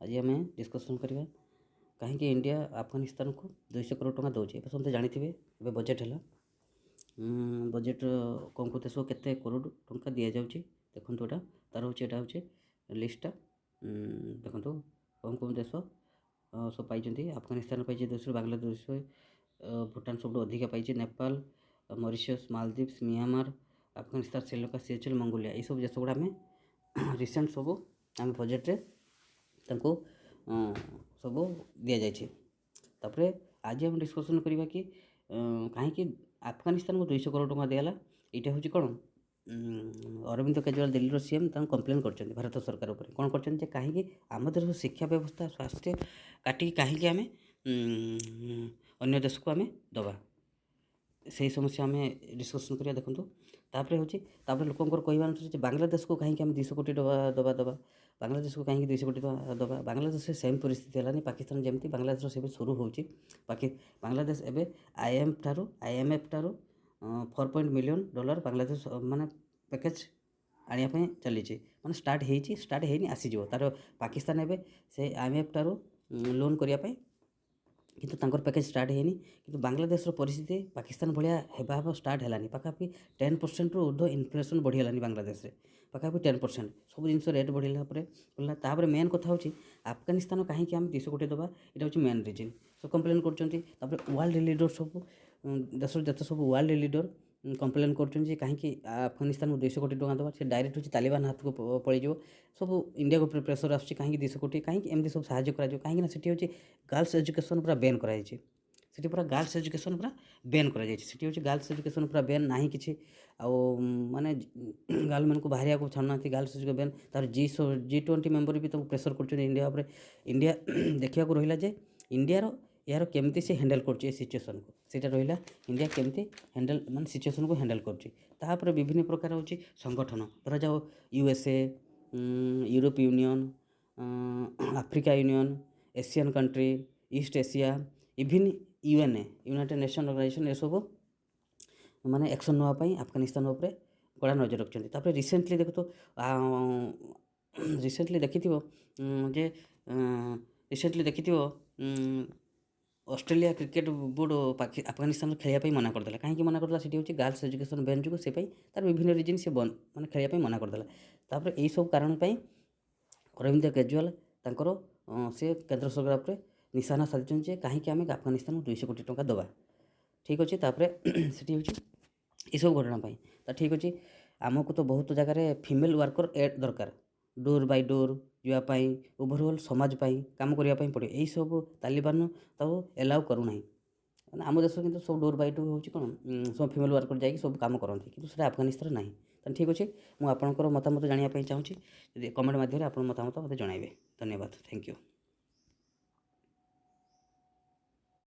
ଆଜି ଆମେ ଡିସ୍କସନ୍ କରିବା କାହିଁକି ଇଣ୍ଡିଆ ଆଫଗାନିସ୍ତାନକୁ 200 କରୋଡ଼ ଟଙ୍କା ଦେଉଛି। ଏବେ ସମସ୍ତେ ଜାଣିଥିବେ, ଏବେ ବଜେଟ୍ ହେଲା। ବଜେଟ୍ କେଉଁ କେଉଁ ଦେଶକୁ କେତେ କରୋଡ଼ ଟଙ୍କା ଦିଆଯାଉଛି, ଦେଖନ୍ତୁ। ଏଇଟା ତାର ହେଉଛି, ଏଇଟା ହେଉଛି ଲିଷ୍ଟଟା। ଦେଖନ୍ତୁ କେଉଁ କେଉଁ ଦେଶ ସବୁ ପାଇଛନ୍ତି। ଆଫଗାନିସ୍ତାନ ପାଇଛି 200, ବାଂଲାଦେଶ, ଭୁଟାନ ସବୁଠୁ ଅଧିକା ପାଇଛି, Nepal, Mauritius, Maldives, Myanmar, Afghanistan, Sri Lanka, Seychelles, Mongolia. ଏଇସବୁ ଦେଶ ଗୁଡ଼ା ଆମେ ରିସେଣ୍ଟ ସବୁ ଆମେ ବଜେଟ୍ରେ ତାଙ୍କୁ ସବୁ ଦିଆଯାଇଛି। ତାପରେ ଆଜି ଆମେ ଡିସ୍କସନ୍ କରିବା କି କାହିଁକି ଆଫଗାନିସ୍ତାନକୁ 200 କରୋଡ଼ ଟଙ୍କା ଦିଆହେଲା। ଏଇଟା ହେଉଛି କ'ଣ, ଅରବିନ୍ଦ କେଜରିୱାଲ, ଦିଲ୍ଲୀର ସିଏମ୍, ତାଙ୍କୁ କମ୍ପ୍ଲେନ୍ କରିଛନ୍ତି ଭାରତ ସରକାର ଉପରେ। କ'ଣ କରିଛନ୍ତି ଯେ କାହିଁକି ଆମ ଦେଶର ଶିକ୍ଷା ବ୍ୟବସ୍ଥା, ସ୍ୱାସ୍ଥ୍ୟ କାଟିକି କାହିଁକି ଆମେ ଅନ୍ୟ ଦେଶକୁ ଆମେ ଦେବା? ସେଇ ସମସ୍ୟା ଆମେ ଡିସ୍କସନ୍ କରିବା। ଦେଖନ୍ତୁ, ତାପରେ ହେଉଛି, ତାପରେ ଲୋକଙ୍କର କହିବା ଅନୁସାରେ ଯେ ବାଂଲାଦେଶକୁ କାହିଁକି ଆମେ 200 କୋଟି ଦେବା ଦେବା ଦେବା ବାଂଲାଦେଶକୁ କାହିଁକି 200 କୋଟି ଟଙ୍କା ଦେବା? ବାଂଲାଦେଶରେ ସେମ୍ ପରିସ୍ଥିତି ହେଲାନି। ପାକିସ୍ତାନ ଯେମିତି, ବାଂଲାଦେଶର ସେବେ ଶୁରୁ ହେଉଛି। ବାକି ବାଂଲାଦେଶ ଏବେ I M F ଠାରୁ 4 point million dollar Bangladesh ମାନେ ପ୍ୟାକେଜ୍ ଆଣିବା ପାଇଁ ଚାଲିଛି, ମାନେ ଷ୍ଟାର୍ଟ ହେଇଛି, ଷ୍ଟାର୍ଟ ହେଇନି, ଆସିଯିବ ତାର। ପାକିସ୍ତାନ ଏବେ ସେ I M F ଠାରୁ ଲୋନ୍ କରିବା ପାଇଁ, କିନ୍ତୁ ତାଙ୍କର ପ୍ୟାକେଜ୍ ଷ୍ଟାର୍ଟ ହେଇନି। କିନ୍ତୁ ବାଂଲାଦେଶର ପରିସ୍ଥିତି ପାକିସ୍ତାନ ଭଳିଆ ହେବା ହେବା ଷ୍ଟାର୍ଟ ହେଲାନି। ପାଖାପାଖି 10%ରୁ ଉର୍ଦ୍ଧ୍ୱ ଇନଫ୍ଲେସନ୍ ବଢ଼ିଗଲାନି ବାଂଲାଦେଶରେ। ପାଖାପାଖି 10% ସବୁ ଜିନିଷ ରେଟ୍ ବଢ଼ିଲା ପରେ ବଢ଼ିଲା। ତାପରେ ମେନ୍ କଥା ହେଉଛି ଆଫଗାନିସ୍ତାନ କାହିଁକି ଆମେ 200 କୋଟି ଦେବା, ଏଇଟା ହେଉଛି ମେନ୍ ରିଜନ୍। ସବୁ କମ୍ପ୍ଲେନ୍ କରୁଛନ୍ତି। ତାପରେ ୱାର୍ଲଡ଼ ଲିଡର, ସବୁ ଦେଶର ଯେତେ ସବୁ ୱାର୍ଲଡ଼ ଲିଡର କମ୍ପ୍ଲେନ୍ କରୁଛନ୍ତି ଯେ କାହିଁକି ଆଫଗାନିସ୍ତାନକୁ 200 କୋଟି ଟଙ୍କା ଦେବା, ସେ ଡାଇରେକ୍ଟ ହେଉଛି ତାଲିବାନ ହାତକୁ ପଳେଇଯିବ। ସବୁ ଇଣ୍ଡିଆକୁ ପ୍ରେସର୍ ଆସୁଛି, କାହିଁକି 200 କୋଟି, କାହିଁକି ଏମିତି ସବୁ ସାହାଯ୍ୟ କରାଯିବ? କାହିଁକିନା ସେଠି ହେଉଛି ଗାର୍ଲସ ଏଜୁକେସନ୍ ପୁରା ବ୍ୟାନ୍ କରାଯାଇଛି। ସେଠି ପୁରା ଗାର୍ଲସ ଏଜୁକେସନ୍ ପୁରା ବ୍ୟାନ୍ କରାଯାଇଛି। ସେଠି ହେଉଛି ଗାର୍ଲସ ଏଜୁକେସନ୍ ପୁରା ବ୍ୟାନ୍, ନାହିଁ କିଛି ଆଉ, ମାନେ ଗାର୍ଲମାନଙ୍କୁ ବାହାରିବାକୁ ଛାଡ଼ୁନାହାନ୍ତି। Girls education ban. ତାର G20 member ବି ତାକୁ ପ୍ରେସର୍ କରୁଛନ୍ତି ଇଣ୍ଡିଆ ଉପରେ। ଇଣ୍ଡିଆ ଦେଖିବାକୁ ରହିଲା ଯେ ଇଣ୍ଡିଆର ଏହାର କେମିତି ସେ ହ୍ୟାଣ୍ଡେଲ୍ କରୁଛି ଏ ସିଚୁଏସନ୍କୁ। ସେଇଟା ରହିଲା, ଇଣ୍ଡିଆ କେମିତି ହ୍ୟାଣ୍ଡେଲ୍, ମାନେ ସିଚୁଏସନ୍କୁ ହ୍ୟାଣ୍ଡେଲ୍ କରୁଛି। ତାପରେ ବିଭିନ୍ନ ପ୍ରକାର ହେଉଛି ସଂଗଠନ, ଧରାଯାଉ USA, Europe union, Africa union, Asian country, East Asia, even UNA, United nation organisation, ଏସବୁ ମାନେ ଆକ୍ସନ୍ ନେବା ପାଇଁ ଆଫଗାନିସ୍ତାନ ଉପରେ କଡ଼ା ନଜର ରଖିଛନ୍ତି। ତାପରେ ରିସେଣ୍ଟଲି ଦେଖନ୍ତୁ, ରିସେଣ୍ଟଲି ଦେଖିଥିବ ଯେ ରିସେଣ୍ଟଲି ଦେଖିଥିବ ଅଷ୍ଟ୍ରେଲିଆ କ୍ରିକେଟ୍ ବୋର୍ଡ଼ ଆଫଗାନିସ୍ତାନ ଖେଳିବା ପାଇଁ ମନା କରିଦେଲା। କାହିଁକି ମନା କରିଦେଲା? ସେଠି ହେଉଛି ଗାର୍ଲସ ଏଜୁକେସନ୍ ବ୍ୟାନ୍ ଯୋଗୁଁ। ସେ ପାଇଁ ତାର ବିଭିନ୍ନ ରିଜନ୍, ସେ ବନ୍ଦ, ମାନେ ଖେଳିବା ପାଇଁ ମନା କରିଦେଲା। ତାପରେ ଏଇସବୁ କାରଣ ପାଇଁ ଅରବିନ୍ଦ କେଜରିୱାଲ ତାଙ୍କର ସେ କେନ୍ଦ୍ର ସରକାର ଉପରେ ନିଶାନା ସାଧିଛନ୍ତି ଯେ କାହିଁକି ଆମେ ଆଫଗାନିସ୍ତାନକୁ 200 କୋଟି ଟଙ୍କା ଦେବା। ଠିକ୍ ଅଛି। ତାପରେ ସେଠି ହେଉଛି ଏସବୁ ଘଟଣା ପାଇଁ ତ ଠିକ୍ ଅଛି। ଆମକୁ ତ ବହୁତ ଜାଗାରେ ଫିମେଲ୍ ୱାର୍କର ଏଡ୍ ଦରକାର, ଡୋର୍ ବାଇ ଡୋର୍ ଯିବା ପାଇଁ, ଓଭରଅଲ୍ ସମାଜ ପାଇଁ କାମ କରିବା ପାଇଁ ପଡ଼ିବ। ଏଇସବୁ ତାଲିବାନ ତାକୁ ଏଲାଉ କରୁନାହିଁ। ମାନେ ଆମ ଦେଶ କିନ୍ତୁ ସବୁ ଡୋର୍ ବାଇ ଡୋର୍ ହେଉଛି କ'ଣ, ସବୁ ଫିମେଲ୍ ୱାର୍କର ଯାଇକି ସବୁ କାମ କରନ୍ତି, କିନ୍ତୁ ସେଇଟା ଆଫଗାନିସ୍ତାନରେ ନାହିଁ। ତାହେଲେ ଠିକ୍ ଅଛି, ମୁଁ ଆପଣଙ୍କର ମତାମତ ଜାଣିବା ପାଇଁ ଚାହୁଁଛି। ଯଦି କମେଣ୍ଟ ମାଧ୍ୟମରେ ଆପଣ ମତାମତ ମୋତେ ଜଣାଇବେ। ଧନ୍ୟବାଦ, thank you.